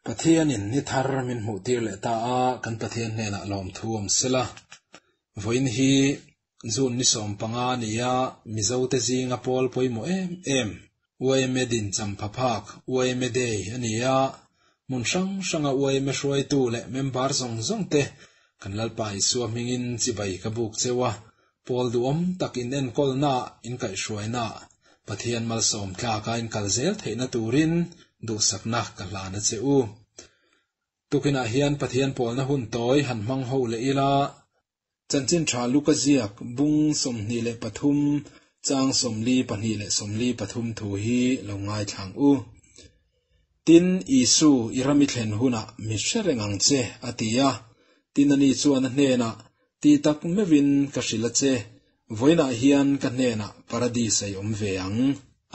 Pathianin ni thar min hmuh tir leh ta a, kan Pathian hnenah lawmthu awm sela. Vawiin hi June ni 15 a ni a, Mizote zinga pawl pawimawh em em yma din champha phak yma Day a ni a, hmun hrang hranga yma hruaitu leh member zawng zawng te kan Lalpa Isua hmingin chibai ka buk cheu a, pawl duhawm tak in enkawlnaah in kaihhruainaah Pathian malsawm tlaka in kal zel theihna turin duhsakna ka hlan a che u. Tukinah hian Pathian pawlna hun tawi han hmang ho leh ila, Chanchin tha Luka ziak bung 23 chang 42 leh 43 thu hi lo ngaithlang u. Tin, Isu, i ram i thlen hunah mi hre reng ang che, a ti a. Tin, ani chuan a hnenah, Ti tak meuhin ka hrilh a che, vawiinah hian ka hnenah Paradis a i awm ve ang,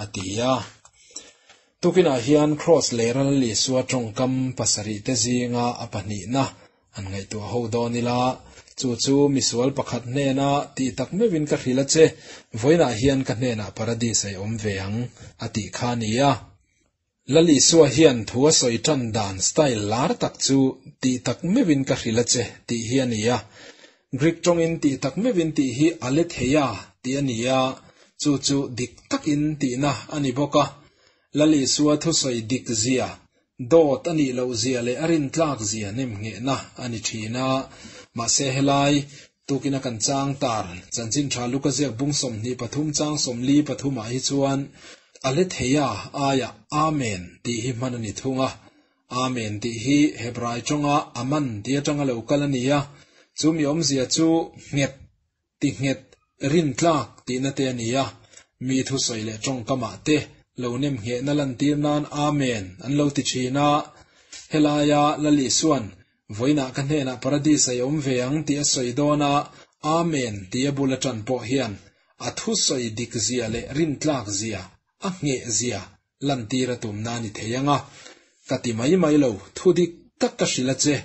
a ti a. Tukinah hian Kraws leh Ral Isua tawngkam pasarihte zinga a pahnihna an ngaihtuah ho dawn ila, chu chu misual pakhat hnena ti tak meuhin ka hrilh a che, vawiinah hian ka hnenah Paradis a i awm ve ang, a tih kha a ni a. Lal Isua hian thu a sawi tan dan style lar tak chu tih tak meuhin ka hrilh a che tih hi a ni a. Greek tawngin tih tak meuhin tih hi aletheia tih a ni a, chu chu dik takin tihna a ni bawk a. Lal Isua thusawi dik zia, dawt a nih loh zia leh a rintlak zia nemnghehna a ni thin a. Mahse helai tukina kan chang tar chanchin tha Luka ziak bung 23 chang 43 ah hi chuan aletheia aiah Amen tih hi hman a ni thung a. Amen tih hi Hebrai tawnga aman tih atanga lo kal a ni a, chu mi awmzia chu nghet ti nghet rintlak tihna te a ni a, mi thusawi leh tawngkamah te lo nem nghehna lantir nan Amen an lo ti thin a. Helaia Lal Isuan vawiinah ka hnenah Paradis a i awm ve ang tih a sawi dawn a, Amen tih a bul atan pawh hian a thusawi dik zia leh rintlak zia, a ngheh zia lantir a tumna a ni thei ang a. Ka ti mai mai lo, thu dik tak ka hrilh a che,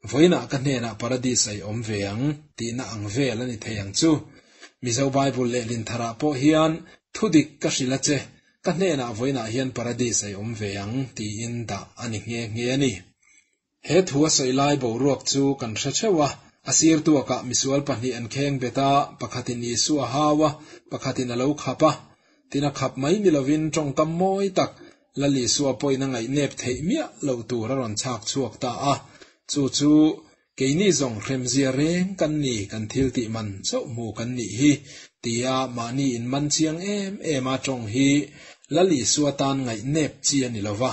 vawiinah ka hnenah Paradis a i awm ve ang tihna ang vel a ni thei ang chu. Mizo Bible lehlin tharah pawh hian thu dik ka hrilh a che, ka hnenah vawiinah hian Paradis a i awm ve ang tiin dah a ni nghe nghe a ni. He thu a sawi lai boruak chu kan hre theuh a, a sir tuakah misual pahnih an kheng bet a, pakhatin Isua a hau a, pakhatin a lo khap a. Tin a khap mai ni lovin tawngkam mawi tak Lal Isua pawhin a ngaihnep theih miah loh tur a rawn chhak chhuak ta a. Chu chu keini zawng hremzia reng kan ni, kan thil tih man chauh hmu kan nih hi, tia mahni inman chiang em em a tawng hi Lal Isua tan ngaihnep chi a ni lova,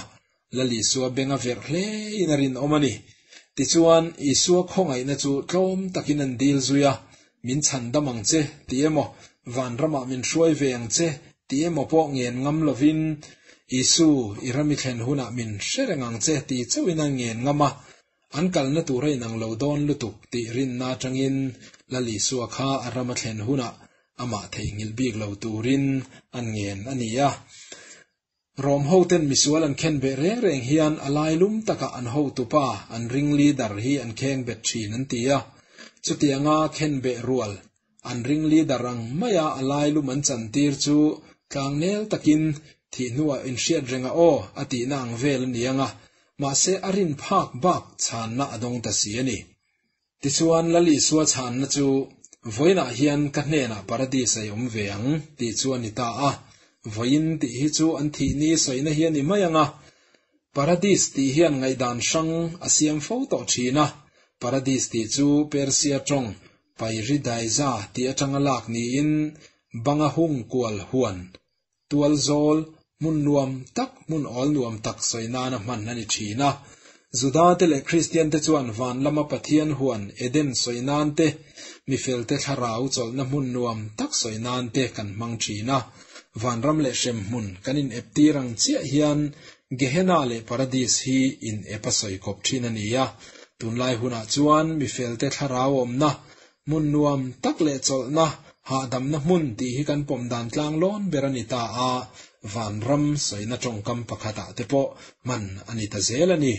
Lal Isua beng a verh hle in a rinawm a ni. Tichuan, Isua khawngaihna chu tlawm takin an dil zui a, Min chhan dam ang che, ti emaw, Vanramah min hruai ve ang che, ti emaw pawh ngen ngam lovin, Isu, i ram i thlen hunah min hre reng ang che, ti chauhin an ngen ngam a. An kalna tur a inang lo dawn lutuk tih rinna atangin Lal Isua kha a ram a thlen hunah amah theihnghilh bik lo turin an ngen a ni a. Rom hoten misual an khen beh reng reng hian a lailum takah an hotupa, an ring leader hi an kheng bet thin an ti a. Chutianga khen beh rual, an ring leader ang maia a lailum an chantir chu tlangnel takin thih hnuah inhriat renga aw a tihna ang vel a ni ang a, mahse a rin phak bak chhanna a dawng ta si a ni. Tichuan, Lal Isua chhanna chu, Vawiinah hian ka hnenah Paradis a i awm ve ang, tih chu a ni ta a. Vawiin tih hi chu an thih ni sawina hi a ni mai ang a. Paradis tih hian ngaihdan hrang a siam fo tawh thin a. Paradis tih chu Persia tawng Pairidaiza tih atanga lak niin banga hung kual huan, tual zawl, hmun nuam tak, hmun awl nuam tak sawi nana hman a ni thin a. Juda te leh Kristian te chuan van lama Pathian huan Eden sawi nan te, mifel te thlarau chawlhna hmun nuam tak sawi nan te kan hmang thin a. Vanram leh hremhmun kan in ep tir ang chiah hian Gehenna leh Paradis hi in ep a sawi kawp thin a ni a. Tunlai hunah chuan mifel te thlarau awmna hmun nuam tak leh chawlhna, hahdamna hmun tih hi kan pawm dan tlang lawn ber a ni ta a, vanram sawina tawngkam pakhatah te pawh hman a ni ta zel a ni.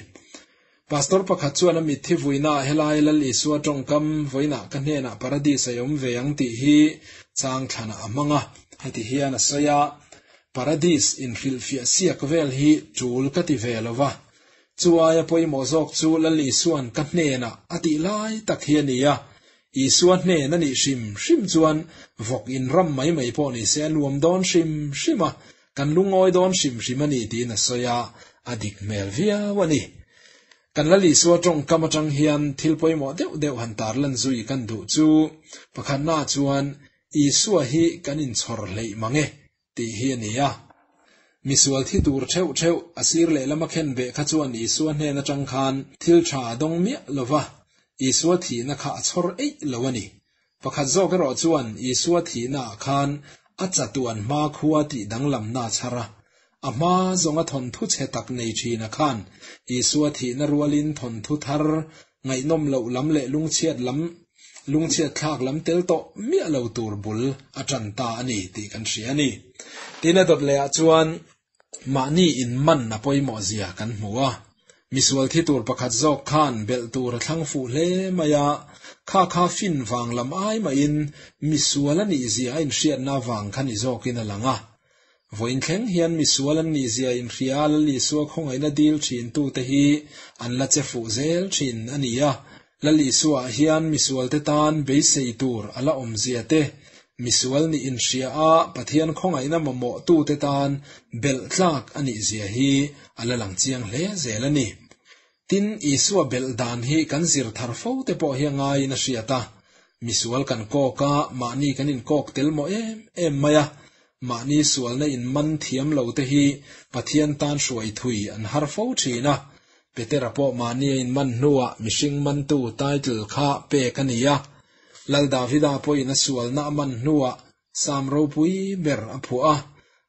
Pastor pakhat chuan a mitthi vuinaah helai Lal Isua tawngkam vawiinah ka hnenah Paradis a awm ve ang tih hi chang thlanah a hmang a, heti hian a sawi a, Paradis inhrilhfiah siak vel hi tul ka ti ve lo va. Chu aia pawimawh zawk chu Lal Isua'n ka hnenah a tih lai tak hi a ni a. Isua hnen a nih hrim hrim chuan vawk in ram mai mai pawh ni se a nuam dawn hrim hrim a, kan lungawi dawn hrim hrim a ni tiin a sawi a, a dik hmel viau a ni. Kan Lal Isua tawngkam atang hian thil pawimawh deuh deuh han tarlan zui kan duh chu, pakhatna chuan Isua hi kan inchhawr hleih mang e tih hi a ni a. Misual thi tur theuh theuh a sir lehlam a khen beh kha chuan Isua hnen atang khan thil tha a dawng miah lo va, Isua thihna kha a chhawr eih lo a ni. Pakhat zawk erawh chuan Isua thihnaah khan a chatuan hma khua tih danglamna a chhar a. A hma zawnga thawnthu chhe tak nei thina khan Isua thihna rualin thawnthu thar ngaihnawm loh lam leh lungchhiat lam lungchhiat thlak lam tel tawh miah lo tur bul a tan ta a ni tih kan hria a ni. Tin a dawt lehah chuan mahni inman a pawimawh zia kan hmu a. Misual thi tur pakhat zawk khan belh tur a thlang fuh hle mai a, kha kha fin vang lam ai mahin misual a nih zia a inhriatna vang kha ni zawkin a lang a. Vawiin thleng hian misual an nih zia inhria Lal Isua khawngaihna dil thin tute hi an la che fuh zel thin a ni a. Lal Isua ah hian misualte tan beisei tur a la awm zia te, misual nih inhria a Pathian khawngaihna mamawh tute tan belh tlak a nih zia hi a la lang chiang hle zel a ni. Tin, Isua belh dan hi kan zir thar fo te pawh hi a ngaiin a hriat a. Misual kan kawk a, mahni kan inkawk tel mawh em em mai a. Mahni sualna inman thiam lo te hi Pathian tan hruai thui an har fo thin a. Petera pawh mahni a inman hnuah mihring mantu title kha pek a ni a. Lal Davida pawhin a sualna a man hnuah Sam ropui ber a phuah a.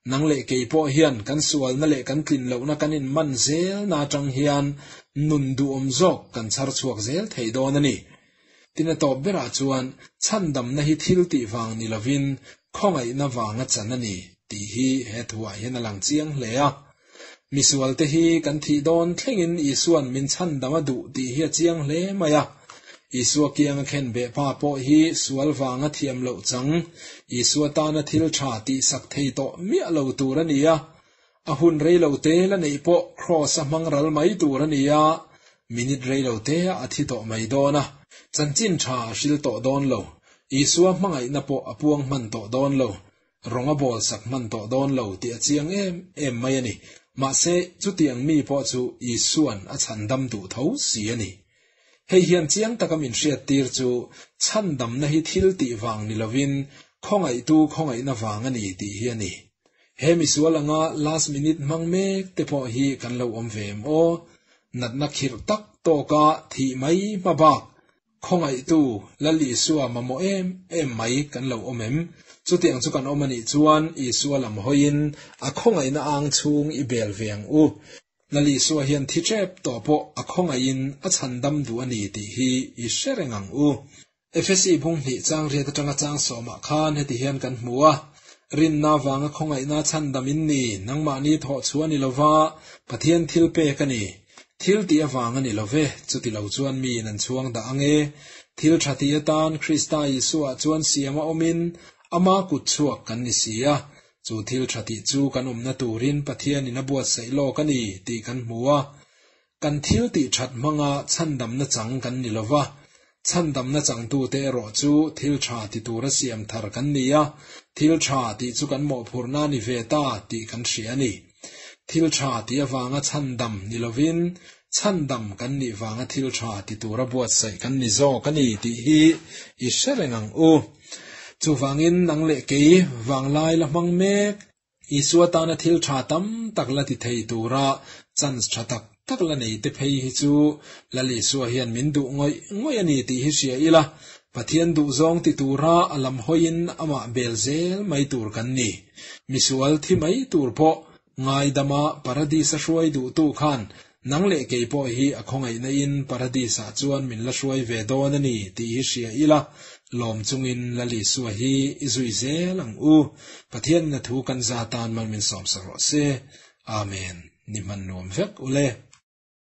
Nang leh kei pawh hian kan sualna leh kan tlin lohna kan inman zelna atang hian nun duhawm zawk kan chhar chhuak zel thei dawn a ni. Tin a tawp berah chuan chhandamna hi thil tih vang ni lovin khawngaihna vanga chan a ni tih hi he thuah hian a lang chiang hle a. Misualte hi kan thih dawn thlengin Isua'n min chhandam a duh tih hi a chiang hle mai a. Isua kianga khen beh pa pawh hi sual vanga thiam loh chang, Isua tana thil tha tihsak thei tawh miah lo tur a ni a. A hun rei lo te la neih pawh Kraws a hmang ral mai tur a ni a, minute rei lo te ah a thi tawh mai dawn a. Chanchin tha a hril tawh dawn lo, Isua hmangaihna pawh a puang hman tawh dawn lo, Rawng a bawl sak hman tawh dawn lo tih a chiang em em mai a ni. Mahse, chutiang mi pawh chu Isua'n a chhandam duh tho si a ni. Hei hian chiang taka min hriattir chu chhandamna hi thil tih vang ni lovin khawngaihtu khawngaihna vang a ni tih hi a ni. He misual anga last minute hmang mek te pawh hi kan lo awm ve em aw? Natna khirh tak tawka thih mai hma bak Khawngaihtu Lal Isua mamawh em em mai kan lo awm em? Chutiang chu kan awm a nih chuan Isua lam hawiin a khawngaihna ang chhung i bel ve ang u. Lal Isua hian thi tep tawh pawh a khawngaihin a chhandam duh a ni tih hi i hre reng ang u. Efesi bung hnih chang riat atanga chang sawmah khan heti hian kan hmu a, Rinna vanga khawngaihna chhandam in ni, nangmahni thawh chhuah a ni lova, Pathian thil pek a ni. Thil tih avang a ni lo ve, chuti lo chuan miin an chhuang dah ang e. Thil tha tih atan Krista Isuaah chuan siam a awmin ama kut chhuak kan ni si a. Chu thil tha tih chu kan awmna turin Pathianin a buatsaih lawk a ni tih kan hmu a. Kan thil tih that hmanga chhandamna chang kan ni lo va, chhandamna changtute erawh chu thil tha ti tura siam thar kan ni a, thil tha tih chu kan mawhphurhna a ni ve ta tih kan hria a ni. Thil tha tih avanga chhandam ni lovin, chhandam kan nih vanga thil tha ti tura buatsaih kan ni zawk a ni tih hi i hre reng ang u. Chuvangin nang leh kei vanglai la hmang mek. Isua tana thil tha tam tak la ti thei tura chance tha tak tak la nei te phei hi chu Lal Isua hian min duh ngawih ngawih a ni tih hi hria ila, Pathian duhzawng ti tura a lam hawiin amah bel zel mai tur kan ni. Misual thi mai tur pawh ngaidama Paradis-a hruai duhtu khan nang leh kei pawh hi a khawngaihna in Paradis-ah chuan min la hruai ve dawn a ni tih hi hria ila, lawm chungin Lal Isua hi i zui zel ang u. Pathianin a thu kan za tan mal min sawmsak rawh se. Amen. Ni hman nuam vek ule.